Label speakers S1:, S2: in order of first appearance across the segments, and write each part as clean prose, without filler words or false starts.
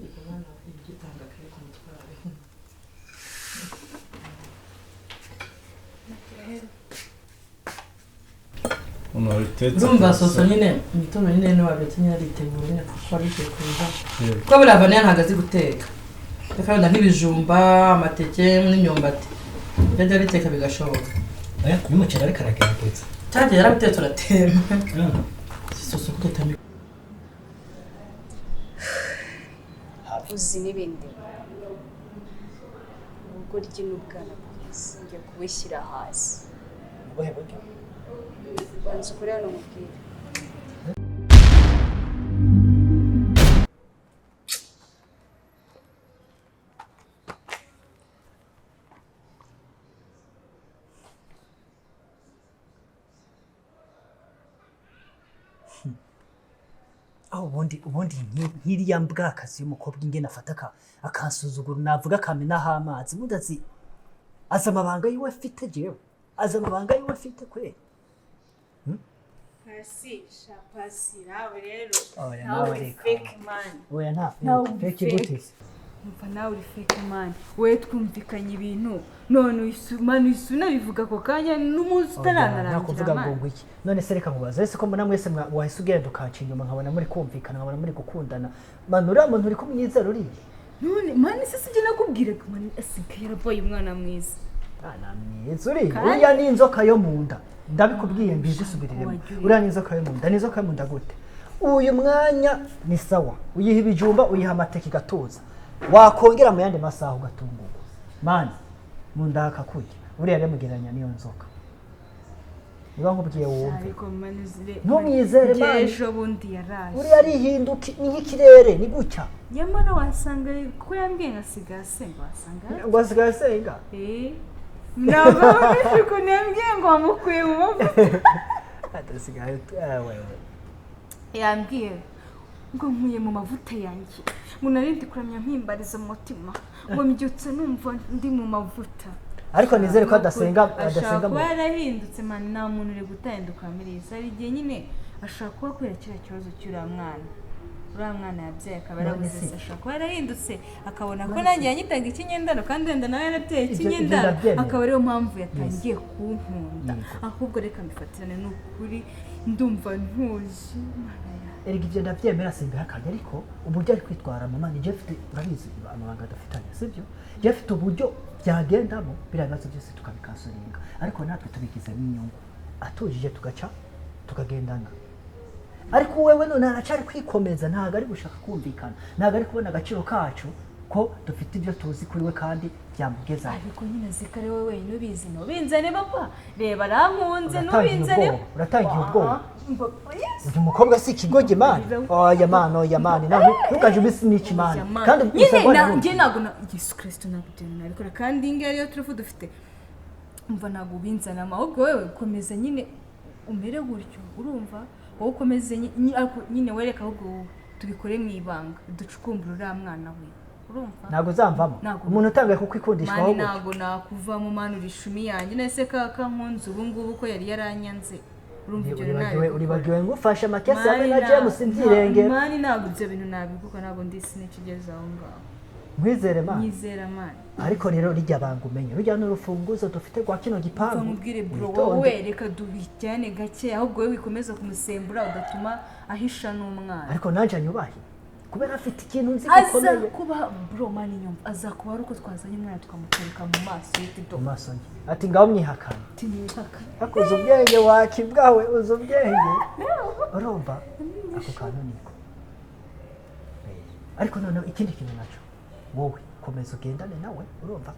S1: Imana igitanga kare ku mutware.
S2: Umuntu wabitetse.
S1: Urumva soso nyine imitobe nyine niwabyutse nyine aritegura nyine kuko wari ugiye kuza.
S2: Yego.
S1: Kuko buriya Vaniya ntabwo azi guteka. Reka wenda nk'ibijumba, amateke n'imyumbati. Ibyo ajya abiteka bigashoboka.
S3: Oya, n'umuceri ariko aragerageza.
S1: Cyagiye yarabitetse uratemba. Soso kuko utami.
S4: Uzi n'ibindi, ubugoryi n'ubwana bwiza ngiye kubushyira hasi.
S3: Ubuhe buryo?
S4: Banza ukore hano mubwire.
S3: Aho ubundi nk'iriya mbwakazi y'umukobwa ingene afata akansuzugura, navuga akamenaho amazi, ubundi azi amabanga yiwe afite. Jewe azi amabanga yiwe afite kweli.
S5: Pasi sha pasi, nawe rero.
S3: Oya,
S5: nawe
S3: nawe
S5: uri
S3: reka.
S5: fake man.
S3: Oya, nta
S5: Nawe
S3: fake.
S5: uri
S3: Gute se?
S5: Umva, nawe uri fake man. Wowe twumvikanye ibintu none man uhise unabivuga ako kanya n'umunsi
S3: Oya,
S5: utaranarangira.
S3: ntakuvuga ngo
S5: Man.
S3: ngo iki? None se reka nkubaze, ese ko mbona mwese wahise ugenda ukanca inyuma, nkabona muri kumvikana, nkabona muri gukundana, man, uriya muntu uri kumwizera uriya?
S5: None man, se sibyo nakubwiraga? Man, asigaye yarabaye umwana mwiza.
S3: Mwana mwiza uriya?
S5: Kandi-
S3: Uriya ni inzoka yo mu nda, ndabikubwiye mbigusubiriremo.
S5: Wagiye.
S3: Uriya ni inzoka yo mu nda. Ni inzoka yo mu nda gute? Uyu mwanya ni sawa, uyiha ibijumba, uyiha amateke, igatuza, wakongera mu yandi masaha ugatungurwa, man, mu nda hakakurya. Uriya rero mugereranya n'iyo nzoka. Niba nkubwiye wumve.
S5: Ariko man, uzire.
S3: Ntumwizere, man.
S5: Ejo bundi yaraje.
S3: Uriya arihinduka, ni nk'ikirere, ni gutya.
S5: Nyamara wasanga ko yambwiye ngo asigaye asenga, wasanga
S3: Ngo asigaye asenga?
S5: Eh, ntabwo wumvise ukuntu yambwiye ngo wamukuye mu mavuta?
S3: Adasigaye wewe.
S5: Yambwiye ngo nkuye mu mavuta yanjye, ngo nari ndi kuramya mpimbariza mu mutima, ngo mbyutse numva ndi mu mavuta.
S3: Ariko nizere ko adasenga.
S5: Ashobora
S3: Adasenga
S5: kuba yarahindutse, man. Nta muntu uri gutahinduka muri iyi si. Hari igihe nyine ashobora kuba kubera kiriya kibazo cy'uriya mwana, uriya mwana yabyaye akaba
S3: None
S5: yarabuze
S3: se-
S5: se, ashobora kuba yarahindutse akabona ko nanjye yanyitaga ikinyendano kandi wenda nawe yarabyaye
S3: Ibyo
S5: ikinyendano,
S3: ndabyemera.
S5: akaba ariyo mpamvu yatangiye kunkunda.
S3: Yego.
S5: Ahubwo reka mbifatirane, ni ukuri ndumva ntuje. Mana yanjye.
S3: Erega ibyo ndabyemera, simbihakanye, ariko uburyo ari kwitwara, mama, ni Jeff. Urabizi amabanga dufitanye, sibyo? Jeff afite uburyo byagendamo biriya bibazo byose tukabikasuringa, ariko natwe tubigizemo inyungu, atujije tugaca tukagendana. Ariko wewe none aracyari kwikomeza, ntabwo ari gushaka kumvikana, ntabwo ari kubona agaciro kacu ko dufite ibyo tuzi kuri we kandi byamugezaho.
S5: Ariko nyine azi ko ari wowe wenyine ubizi. Ntubinzane papa, reba arankunze.
S3: Uratangiye
S5: Ntubinzane.
S3: ubwoba, uratangiye ubwoba.
S5: Yes.
S3: Uyu mukobwa si ikigogi, man. Oya man, oya man, nawe ntukaje ubisinica, man. Kandi
S5: nyine
S3: usabwa
S5: njye ntabwo na Yesu Kristo ntabwo ibyo bintu nabikora, kandi iyi ngiyi ariyo turufu dufite. Umva, ntabwo ubinzanamo, ahubwo wowe komeza nyine umere gutyo, urumva? Wowe ukomeze ariko nyine wereka, ahubwo wowe tubikore mu ibanga, ducukumbure uriya mwana we, urumva?
S3: Ntabwo uzamvamo.
S5: Ntabwo.
S3: Umuntu utangiye kukwikundishwaho
S5: Man,
S3: gutyo.
S5: ntabwo nakuvamo, man, uri ishumi yanjye. Nese kaka nkunze ubu ngubu ko yari yaranyanze, urumva ibyo bintu
S3: Uribagiwe
S5: nabigukora.
S3: Uribagiwe ngufashe amakesi hamwe na
S5: Man,
S3: James mbyirengera.
S5: Man, ntabwo ibyo bintu nabiguka, ntabwo ndi siniki igeze aho ngaho.
S3: Nkwizere, man?
S5: Nyizera, man.
S3: Ariko rero rijya banga umenye rujya n'urufunguzo dufite rwa kino gipangu.
S5: Mva nkubwire bro,
S3: Witonde.
S5: wowe reka dubijyane gake, ahubwo wowe wikomeza kumusembura udatuma ahisha n'umwana.
S3: Ariko nanjye anyubahe kubera afite ikintu nzi
S5: Aza
S3: gikomeye.
S5: kuba bro, man, nyumva, azakuba ari uko twazanye umwana tukamutereka mu maso ye do.
S3: Mu maso ye ati ngaho mwihakane.
S5: Tinihaka.
S3: Ariko uzi ubwenge wakibwawe, uzi ubwenge, urumva ako kantu niko. Ariko noneho ikindi kintu nacyo, wowe komeza ugendane nawe, urumva?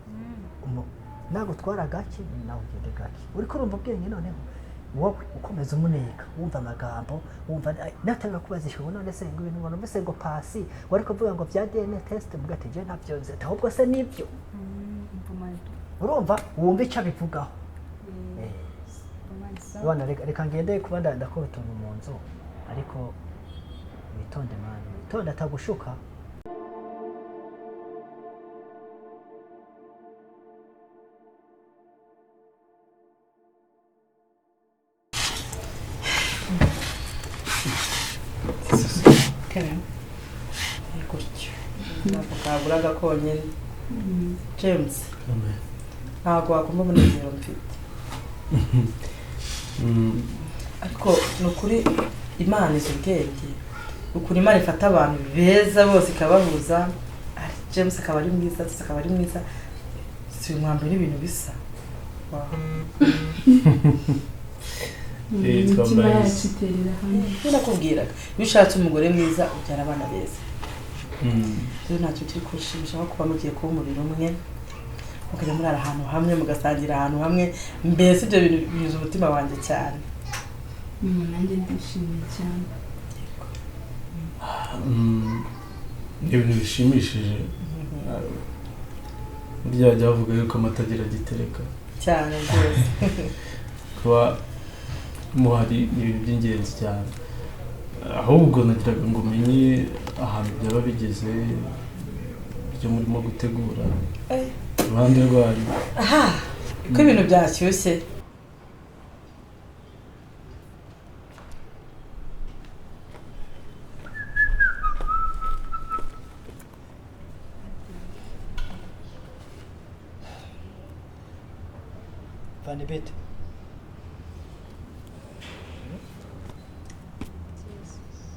S3: Nagutwara gake, nawe ugende gake, uriko urumva ubwenge. Noneho wowe ukomeza umuneka, wumva amagambo, wumva natanga kubazisha ngo none se ngo ibintu ngo numvise ngo pasi wari kuvuga ngo bya DNA test, mugati je ntabyo nzi, ati ahubwo se nibyo? Urumva, wumva icyo abivugaho. Bana, reka ngende kuba ndakora utuntu mu nzu, ariko witonde man, witonde atagushuka.
S1: Gutyo ntabwo kaburaga konyine. James, ntabwo wakumva umunezero mfite, ariko ni ukuri Imana izi ubwenge, ukuntu Imana ifata abantu beza bose ikabahuza. Ari James akaba ari mwiza, Teta akaba ari mwiza, si mwambaye n'ibintu bisa. Wow.
S6: Imitima
S2: Twambaye
S6: yacu iterera hamwe.
S1: Ibyo nakubwiraga, iyo ushatse umugore mwiza ubyara abana beza. Rero ntacyo kiri kunshimisha nko kuba mugiye kuba umubiri umwe, mukajya murara ahantu hamwe, mugasangira ahantu hamwe, mbese ibyo bintu binyuze umutima wanjye cyane.
S6: Nanjye ndishimye cyane.
S2: Ni ibintu bishimishije. Burya bajya bavuga yuko amata agira gitereka
S1: cyane rwose.
S2: Kuba muhari ni ibintu by'ingenzi cyane. Ahubwo nagiraga ngo umenye ahantu byaba bigeze ibyo murimo gutegura iruhande rwanyu.
S1: Aha ko ibintu byashyushye.
S3: Vani, bite?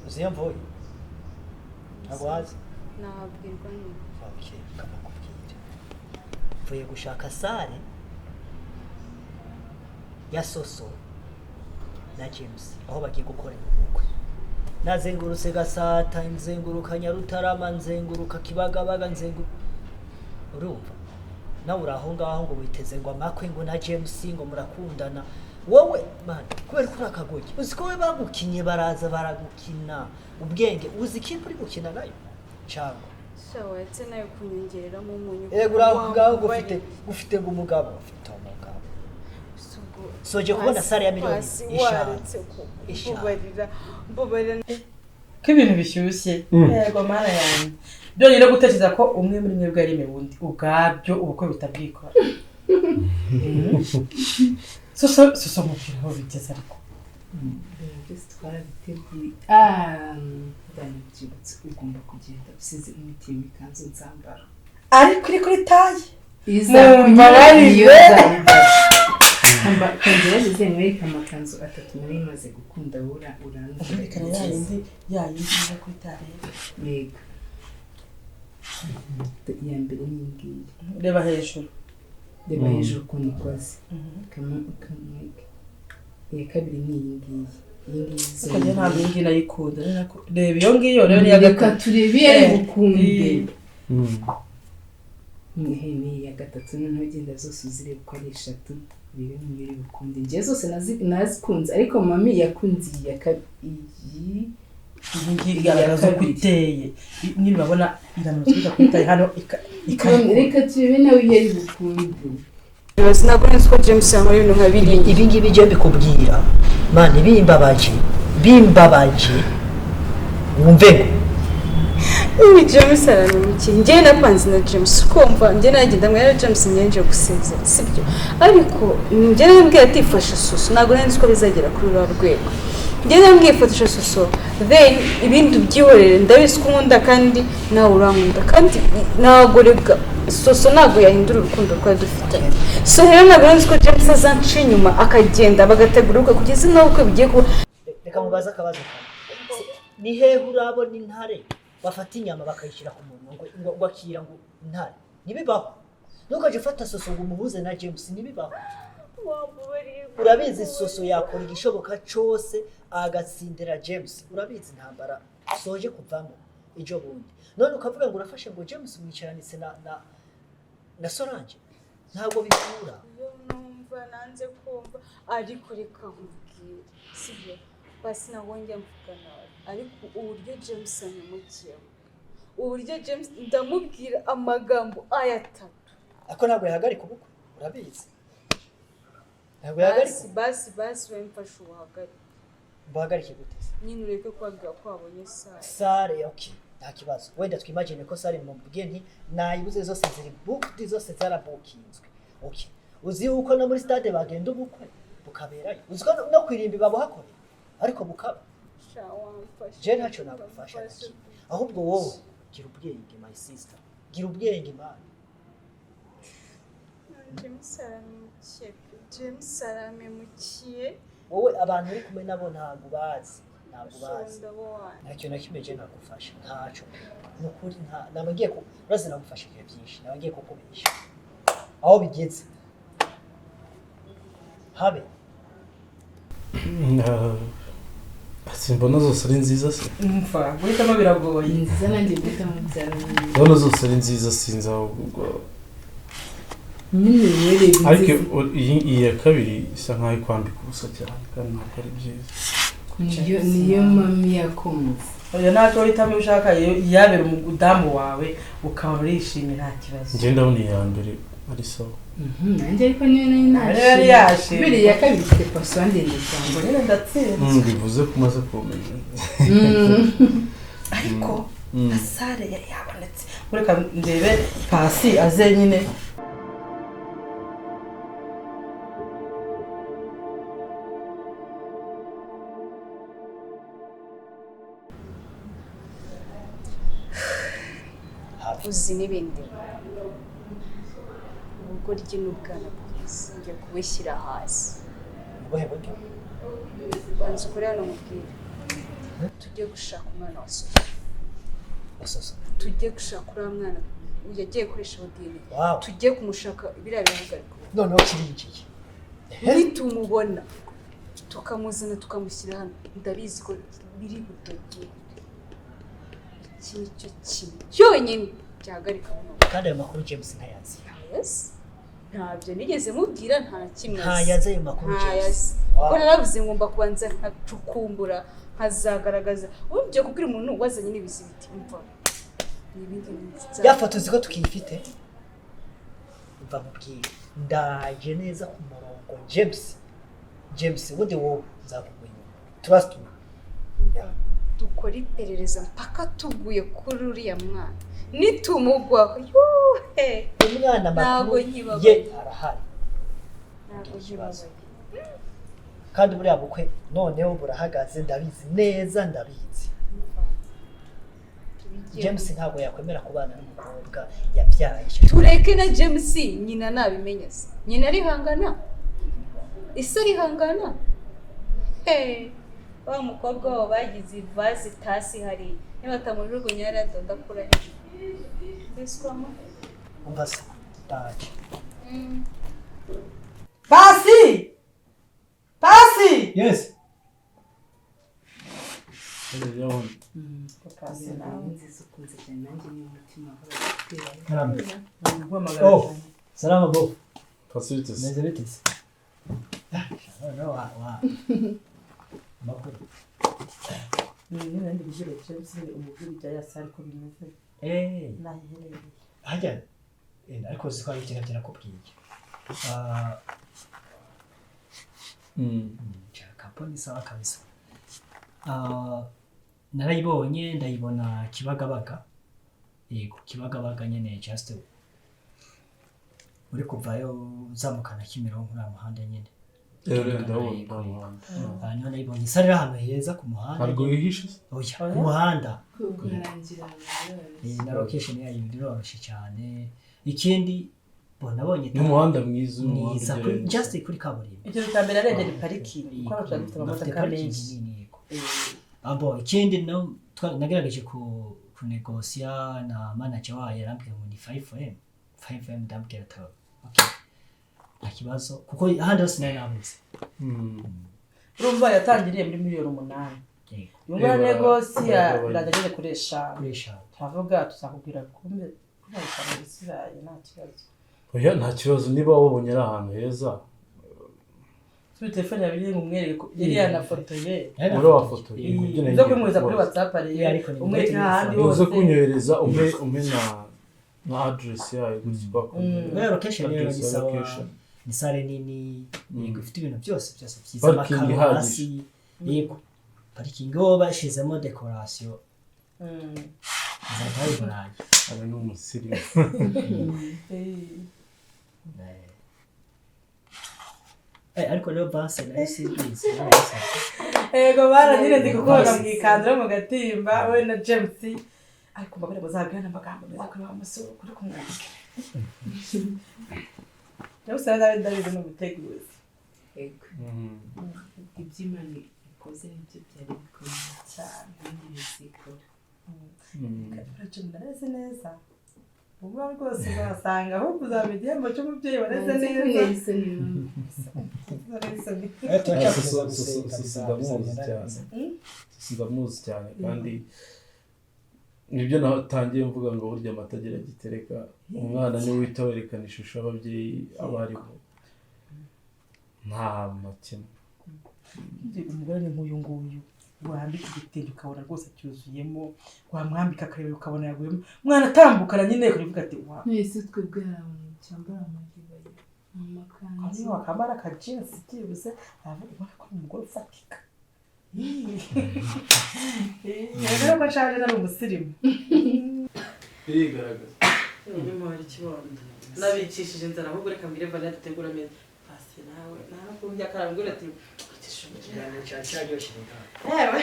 S3: Uzi iyo mvuye? Ntabwo wazi?
S4: Nabwirwa n'ubu.
S3: Okay, kamakubwira. Mvuye gushaka sare ya Soso na James aho bagiye gukorera ubukwe. Nazengurutse Gasata, nzenguruka Nyarutarama, nzenguruka Kibagabaga, nzenguruka, urumva nawe uri aho ngaho ngo witeze ngo amakwe ngo na James ngo murakundana. Wowe man, kubera ko uri akagogi, uzi ko we bagukinye, baraza baragukina ubwenge, uzi ikipe uri gukina nayo cyangwa
S4: Shawa ndetse nawe kunyongereramo umunyu.
S3: Yego, uri aho ngaho ngo ufite ngo umugabo, ufite umugabo. Soje kubona sare ya miliyoni 5.
S4: Waretse
S3: Eshanu.
S4: kubabarira, mbabarira.
S1: Ko ibintu bishyushye, yego mana yanjye, byonyine gutekereza ko umwe muri mwebwe ari undi, ubwabyo ubukwe butabwikora. Soso, Soso, mubwira aho bigeze ariko.
S6: Ibintu byose twarabiteguye. Ndanabyibutse, ugomba kugenda usize imiti ikanzu nzambara.
S1: Ariko uri kuri taye.
S6: Mumbabarire, niyo nzambara. Kangerageze nkwereke amakanzu atatu nari maze gukunda, bura uranze.
S1: Reka ya yindi, ya yindi iza kuri taye.
S6: Yego, iya mbere ni iyi ngiyi.
S1: Reba hejuru.
S6: Reba hejuru ukuntu ikoze. Kamwereke iya kabiri ni iyi ngiyi, iyi ngiyi.
S1: Ariko njye ntabwo iyi ngiyi nayikunda. Reba iyo ngiyo rero, ni iya
S6: Reka
S1: gatatu.
S6: turebe iyo ari bukunde.
S2: Mm.
S6: Ni iya gatatu. Noneho genda zose uzirebe uko ari eshatu, urebe niyo uri bukunde. Njye zose nazikunze, ariko mami yakunze iyi ya iyi.
S1: Iyi ngiyi igaragaza uko iteye nyine, urabona iramanutse ijya kuri taye hano ikayikora.
S6: Reka turebe nawe iyo ari bukunde.
S4: Ntabwo nzi ko James yankora ibintu nka biriya.
S3: Ibi ngibi byo mbikubwira man, bimbabaje, bimbabaje, wumve ngo
S4: Ni James aranimukiye, njyewe napanze na James, ukumva njye nagenda mwera James ngenje gusezera, sibyo? Ariko njye nambwiye ati fasha Soso, ntabwo nari nzi ko bizagera kuri ruriya rwego. Njye nambwiye fatisha Soso, then ibindi ubyihorere, ndabizi ko unkunda kandi nawe urankunda, kandi ntabwo rega Soso ntabwo yahindura urukundo twari dufitanye. So rero ntabwo nari nzi ko James azanca inyuma akagenda bagategura ubukwe kugeza n'aho ubukwe bugiye kuba.
S3: Reka mubaze akabazo kamwe. Ni hehe urabona intare bafata inyama bakayishyira ku munwa ngo akira ngo intare? Ntibibaho. Ntukajye ufata Soso ngo umuhuze na James, ntibibaho. Urabizi Soso yakora igishoboka cyose agatsindira James, urabizi intambara soje kuvamo ejo bundi, none ukavuga ngo urafashe ngo James mwicaranitse na Solange, ntabwo bikura.
S4: Iyo numva nanze kumva, ariko reka nkubwire, sibyo? Basi ntabwo njya mvuga nawe, ariko uburyo James anyimukiyemo, uburyo James ndamubwira amagambo aya atatu.
S3: Ariko ntabwo yahagarika ubukwe, urabizi ntabwo yahagarika.
S4: Basi basi basi, we mfashe ubuhagarike.
S3: Buhagarike gute se?
S4: Nyine ureke kubabwira ko wabonye sare.
S3: Sare, okay, nta kibazo. Wenda twimagine ko sare mubwiye nti nayibuze, zose ziri booked, zose zarabukinzwe. Okay, uzi yuko no muri stade bagenda ubukwe bukaberayo, uzi ko no kwirimbi babuhakorera ariko bukaba.
S4: Sha, wamfasha.
S3: Je ntacyo nagufasha na kimwe, ahubwo wowe gira ubwenge, my sister, gira ubwenge, man.
S4: James aramemukiye pe, James aramemukiye.
S3: Wowe abantu uri kumwe nabo ntabwo bazi, ntabwo bazi.
S4: Shonda bo wanjye.
S3: Nta kintu na kimwe je nagufasha, ntaco, ni ukuri. Nta naba ngiye ku urazi nagufasha ibihe byinshi, naba ngiye kukubesha. Aho bigeze habe.
S2: Simbona zose ari nziza se.
S1: Mfa guhitamo biragoye.
S6: Ni nziza, nanjye guhitamo byarananiye.
S2: Ndabona zose ari nziza, sinzi aho ubwo.
S6: Nyine rero
S2: Ariko
S6: nziza.
S2: iyi ya kabiri isa nkaho ikwambika ubusa cyane, kandi ntabwo ari byiza.
S6: Niyo mami yakunze.
S1: Oya, ntacyo, uhitamo iyo ushaka, iyo yabera umudamu wawe ukaba urishimye, nta kibazo.
S2: Njye ndabona iya mbere ari sawa.
S6: Nanjye ariko niyo nari
S1: Ariyo yari
S6: nashimye.
S1: yashimye.
S6: Kubera iya kabiri ifite paso ndende cyane.
S1: Ubwo nyine ndatsinze.
S2: Bivuze ko umaze kumenya.
S1: Ariko na sare yari yabonetse, reka ndebe Pasi aze nyine.
S3: Habe.
S4: Uzi n'ibindi, ubugoryi n'ubwana bwiza ngiye kubushyira hasi.
S3: Ubuhe buryo?
S4: Banza ukore hano mubwire, tujye gushaka umwana wa Soso.
S3: Ososo?
S4: Tujye gushaka uriya mwana yagiye gukoresha DNA.
S3: Wow.
S4: Tujye kumushaka, biriya birahagarika.
S3: Noneho kirinjiye.
S4: Nitumubona tukamuzana tukamushyira hano, ndabizi ko biri budogere. Iki ni cyo kintu cyonyine cyahagarika buno.
S3: Kandi ayo makuru James ntayazi?
S4: Yes, ntabyo nigeze mubwira, nta na kimwe azi.
S3: Ntayazi ayo makuru James?
S4: Ntayazi.
S3: Wow.
S4: Kuko naravuze ngomba kubanza nkacukumbura, nkazagaragaza. Ubu byo kubwira umuntu wazanye n'ibizibiti, umva, ni ibindi bintu.
S3: Ya foto uzi ko tukiyifite? Mva mubwire, ndaje neza ku murongo. James, James, ubundi wowe nzakugwa inyuma, trust me. Yeah.
S4: Dukora iperereza mpaka tuguye kuri uriya mwana. Nitumugwaho, yuhe!
S3: Umwana
S4: Ntabwo
S3: amakuru
S4: nkibabaye.
S3: ye arahari.
S4: Ntabwo
S3: Ikibazo.
S4: nkibabaye.
S3: Kandi buriya bukwe noneho burahagaze, ndabizi neza, ndabizi.
S4: Tubigiye.
S3: James ntabwo yakwemera kubana n'umukobwa yabyaye.
S4: Tureke na James, nyina nabimenya se? Nyina arihangana, ise arihangana. Hey, wa mukobwa wabo bagize ivaze itasi hariya, niba batamujugunya hariya ndakura mbese.
S3: Umva se, ndaje.
S1: Pasi, Pasi!
S3: Yes.
S1: Pasi nawe.
S6: Ni nziza, ukunze cyane, nanjye niyo mutima wawe gutera.
S3: Karame.
S1: Guhamagara
S3: Oh.
S1: cyane.
S3: Salama bo.
S2: Facilities.
S3: Meze bite se? Ah, noneho wa amakuru.
S1: Nyine nandi bigire James umubwire ibya ya sare ko bimeze n'aho iherereye.
S3: Hajya ariko uzi ko hari ikintu nakubwiye. Ah, kampani sawa kabisa. Ah, narayibonye, ndayibona Kibagabaga. Yego, Kibagabaga nyene, just uri kuvayo uzamukana Kimironko, uriya muhanda nyene.
S2: Rero ndabona nta muhanda.
S3: Ah, niho nayibonye. Isa rero ahantu heza ku muhanda.
S2: Ntabwo wihishe se?
S3: Oya, ku muhanda.
S6: Kurangira.
S3: Na location yayo biroroshye cyane. Ikindi bo nabonye
S2: N'umuhanda mwiza, umuhanda
S3: mwiza
S2: ugera
S3: just kuri kaburimbo.
S1: Ikintu cya mbere arebye ni parikingi, kuko hano tuba dufite
S3: Bafite
S1: amamodoka
S3: parikingi
S1: menshi.
S3: nini, yego. Abo ikindi no nagerageje ku kunegosiya na manager wayo, yarambwira ngo ni 5M, 5M. Ndambwira ati okay, nta kibazo, kuko ahandi hose nari nabuze.
S1: Urumva yatangiriye muri miliyoni 8.
S3: Yego.
S1: Uyu nguyu negosiya
S2: baragabanya.
S1: biraza ageze kuri 5.
S3: Kuri 5.
S1: Turavuga tuzakubwira, kumbe kuri 5 isigaye nta kibazo.
S2: Oya, nta kibazo niba wabonye ari ahantu heza.
S1: Kuri telefone yawe iri ngo umwereke ko yari yanafotoye.
S2: Muri wafotoye. Ibyo nari
S1: Uza
S2: ngiye
S1: kumwohereza kuri
S2: kukubaza.
S1: WhatsApp
S3: Yeah,
S1: rero
S3: ariko ni
S1: umwereke ahandi
S2: Uze
S1: hose.
S2: kunyohereza, umpe na address yayo gutya bakunda.
S3: Oya, location rero ni
S2: Address ya
S3: sawa.
S2: location.
S3: Ni sale nini, yego, ifite ibintu byose byose byiza.
S2: Parking
S3: Amakaro
S2: ihagije.
S3: hasi, yego, parikingi bo bashyizemo decoration, izahita bayiburaye.
S2: Ari n'umusirimu.
S3: Ariko rero base nayo simbizi.
S1: Ego bara nyine ndi kukubona mu ikanzu mu gatimba we na James, ariko mbabare muzabwirana amagambo meza kuri wa musore kuri kumwandika. James araza ndabizi ni umuteguzi.
S6: Yego. Iby'Imana ikoze nibyo byari bikomeye
S1: cyane.
S6: Ibindi bizikora.
S1: James nareze neza. Ubu rwose uzasanga ahubwo uzaba igihembo cy'umubyeyi wareze neza.
S2: Ndamuzi cyane kandi nibyo natangiye mvuga ngo burya amata agira gitereka umwana niwe uhita werekana ishusho y'ababyeyi aba ariho nta makemwa.
S1: Umugore ni nk'uyu nguyu wambika igitenge ukabona rwose cyuzuyemo, wamwambika akareba ukabona yaguyemo, umwana atambukana nyine ukavuga ati wa
S6: mwese twebwe hari abantu cyambara amaribaya amakanzu
S1: niyo wakambara akajinsi byibuze aravuga ko ari umugore ufatika. Rero ko nshaje nari umusirimu
S2: birigaragaza.
S1: Nyuma ikibondo nabicishije inzara ahubwo reka mbwire Vanessa dutegura ameza. Pasi nawe narakumbye akarambwira ati
S3: Ikiganiro cyari cyaryoshye.
S1: Ewe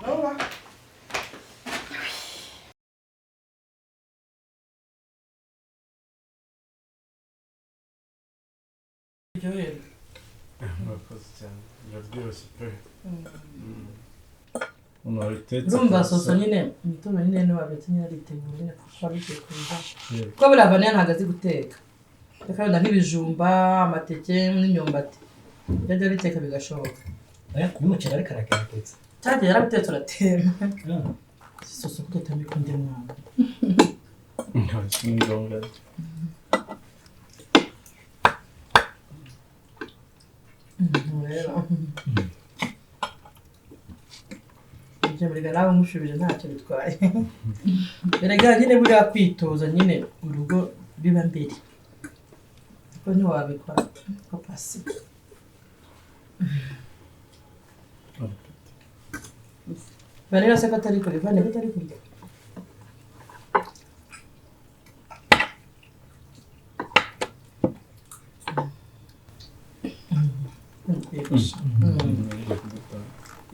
S1: nuba
S2: Murakoze cyane, biraryoshye pe. Umuntu
S1: Urumva soso nyine imitobe nyine ntiwabetse nyine aritegura nyine kuko abigiye kuza. Kuko buriya Vanessa ntabwo azi guteka. Reka wenda nk'ibijumba, amateke n'imyumbati. Ibyo ajya abiteka bigashoboka.
S3: N'umuceri ariko aragerageza.
S1: Cyagiye yarabitetse uratemba. Soso kuko utamikundira umwana.
S2: Ni ngombwa.
S1: Rero ibyo buriga nawe umushubije ntacyo bitwaye. Erega nyine buriya kwitoza nyine urugo biba mbere. Kuko ntiwabikora ko pasi. Vanessa se ko atari kurya, Vanessa ko atari kurya.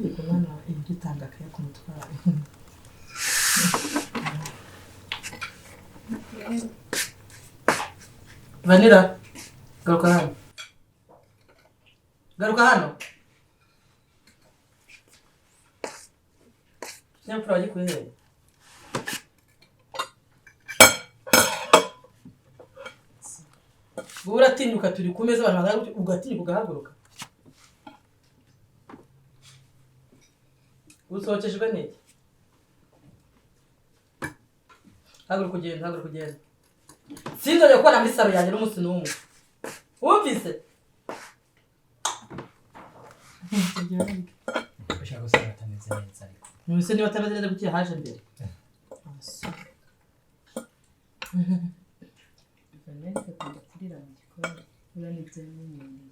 S1: Umwana ibyo utanga akaya ku mutwaro. Vanilla, garuka hano. Garuka hano. Ikinyabupfura wagikuye he? Wowe uratinyuka turi ku meza abantu bangana ugatinyuka ugahaguruka. Usohokejwe n'iki? Haguruka ugenda, haguruka ugenda. Sinzongera kubona muri salo yanjye n'umunsi n'umwe. Wumvise?
S3: Ushaka gusanga atameze neza ariko.
S1: Mwese niba atameze neza kuki yahaje mbere?
S6: Vanessa akunda kurira mu gikoni, buriya nibyo yamenyereye.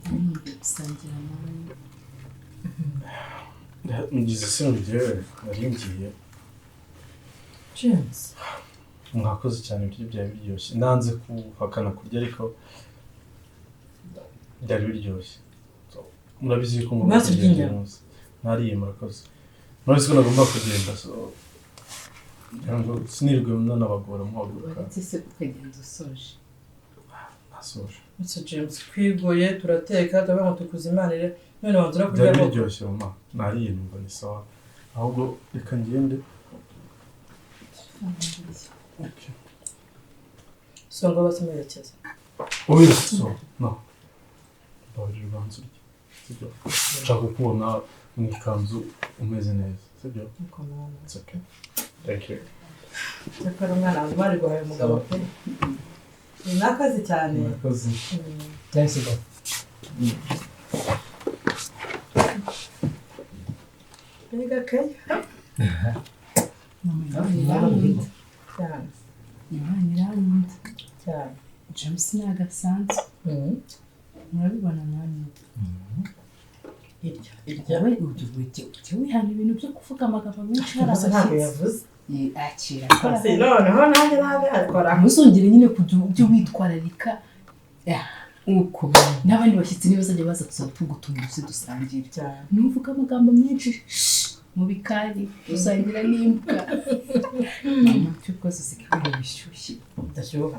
S6: Nkumbuye gusangira nawe.
S2: Mugize isoni njyewe nari ngiye.
S1: James.
S2: Mwakoze cyane, ibiryo byari biryoshye. Nanze kuhakana kurya ariko byari biryoshye. Murabizi ko ngomba kugenda. Nariye murakoze. Murabizi ko nagomba kugenda so ngo sinirwe nanabagora muhaguruka.
S6: Uretse se ukagenda usoje.
S2: Nasoje.
S1: Mr James twigoye turateka tuvuga ngo tukuzimanire none wanzura kurya.
S2: Byari biryoshye mama. Nariye numva ni sawa. Ahubwo reka ngende. Okay.
S1: So ngo basimerekeza.
S2: Oya so no. Mbabarira ubanza urye. Sibyo? Nshaka kukubona mu ikanzu umeze neza. Sibyo? It's okay. Thank you.
S1: Cyakora umwana wanjye bari guhaye umugabo pe. Mwakoze cyane.
S2: Mwakoze.
S3: Thanks go.
S1: Mbega keya. Cyane.
S6: Imana irankunda.
S1: Cyane.
S6: James ni agasanzwe. Murabibona namwe.
S1: Irya. Irya.
S6: Wowe ujya wihana ibintu byo kuvuga amagambo menshi hari
S1: Gusa ntabwo
S6: abashyitsi.
S1: yavuze.
S6: Ye, akira.
S1: Si noneho nanjye ntabikora.
S6: Ntuzongere nyine kujya ujya witwararika. Ya, uko n'abandi bashyitsi nibazajya baza tuzaba tugutumira uze dusangire.
S1: Cyane.
S6: Nuvuga amagambo menshi, shh, mu bikari usangira n'imbwa. Mama, cyo rwose usika ibintu bishyushye.
S1: Bidashyuha.